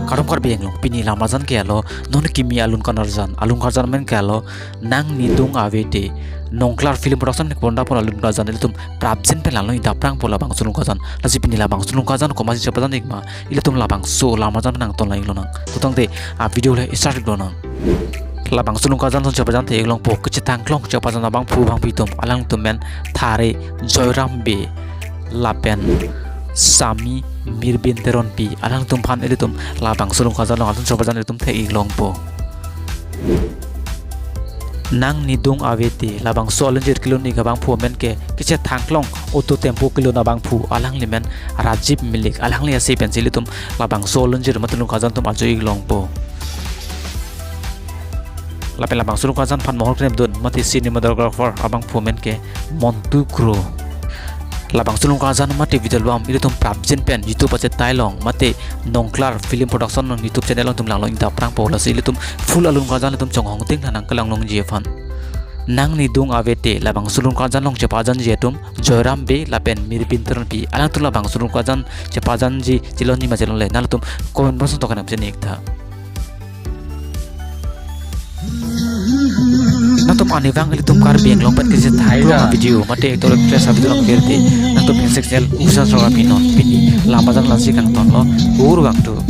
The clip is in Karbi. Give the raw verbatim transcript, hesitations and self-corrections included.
Kardom Karbi Anglong, pini lam arjan ke alo, non kimi alun karjan, alun karjan amen ke alo, Nang Nidung Avete. Nongklar Film Production pen kepon dapon alun karjan ilitum prapjin pen langdun-ik dapprangpo labangso alun karjan. Lasi pini labangso alun karjan komatsi chepajan-ik ma, ilitum labangso lam arjan nangtonlang-ik lonang. To tangte, a video le start-ik lonang. Labangso alun karjan ason chepajanthe-ik longpo, kachethangklong chepajan abangphu abangpi atum, alangtum amen Thare Joyram Bey lapen Sami Mirbin Teronpi, alangtum aphan ilitum labangso alun karjan along ason chepajan ilitum the-ik longpo. Nang Nidung Avete, labangso alunjir kelun-ik abangphu amen ke kachethangklong auto tempo kelun abangphu, alangli amen Rajiv Milik, alangli ase pensi ilitum labangso alunjir mate alun karjan atum arju-ik longpo. Lapen labangso alun karjan aphan mohor klemdun mate cinematographer abangphu amen ke Montu Kro. Labangso alun karjan mate video album ilitum prapjin pen YouTube achetai along mate Nongklar Film Production along YouTube channel along itum langlong-ik dapprangpo, lasi ilitum full alun karjan ilitum chonghong ding nang kelang longji aphan. Nang Nidung Avete labangso alun karjan along chepajanji atum Joyram Bey lapen Mirbin Teronpi, alangtum labangso alun karjan chepajanji chelongji ma chelongle, nanglitum comment box along tokan nangpachini-ik tha. Nangtum arnivang ilitum Karbi Anglong pen kachethangklong video mate actor actress avideo along birte, nangtum insek channel usan soga pinon, pini lam arjan lasi kangtonlo, kurvangthu.